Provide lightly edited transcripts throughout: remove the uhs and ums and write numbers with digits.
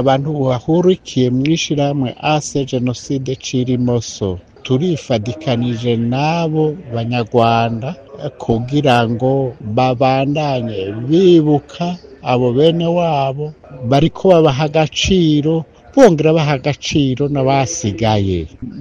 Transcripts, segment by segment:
Abantu bahurikiye mw'ishirahamwe AC Jenoside Cirimoso turifadikanije n'abo banyarwanda kugira ngo babandanye bibuka abo bene wabo bariko babaha agaciro, bongera baha agaciro n'abasigaye.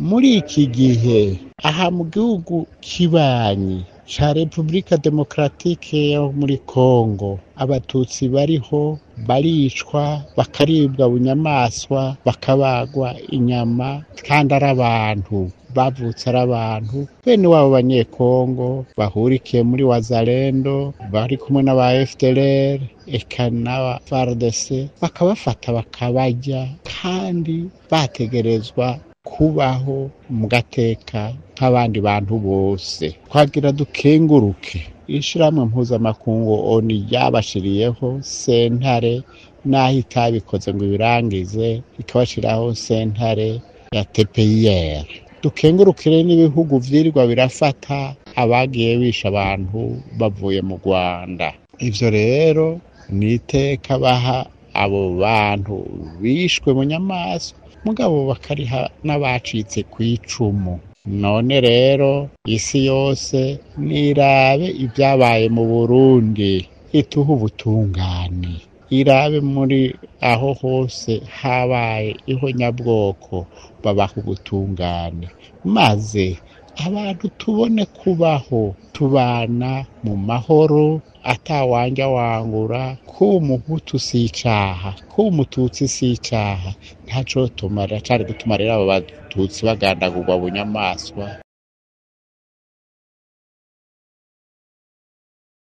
Muri iki gihe aha mu gihugu kibanyi ca Republika Demokratike yo muri Kongo, abatutsi bariho baricwa, bakaribwa bunyamaswa, bakabagwa inyama kandi ari abantu bavutse ari abantu bene wabo. Banyekongo bahurikiye muri Wazalendo bari kumwe n'aba FDLR eka n'aba FARDC, bakabafata bakabarya kandi bategerezwa kubaho mu gateka nk'abandi bantu bose. Twagira dukenguruke ishirahamwe mpuzamakungu ONU ryabashiriyeho sentare, n'aho itabikoze ngo ibirangize, ikabashiraho sentare ya TPIR. Dukengurukire n'ibihugu vyirirwa birafata abagiye bisha abantu bavuye mu Rwanda. Ivyo rero ni iteka baha abo bantu bishwe mu nyamaswa, mugabo bakariha n'abacitse kw'icumu. None rero isi yose nirabe ibyabaye mu Burundi, ituhe ubutungane, irabe muri aho hose habaye ihonyabwoko babaha ubutungane, maze abantu tubone kubaho tubana mu mahoro atawanja wangura. Kuba umuhutu si icaha, kuba umututsi si icaha, ntaco tumara cari gutuma rero abo batutsi bagandagurwa bunyamaswa.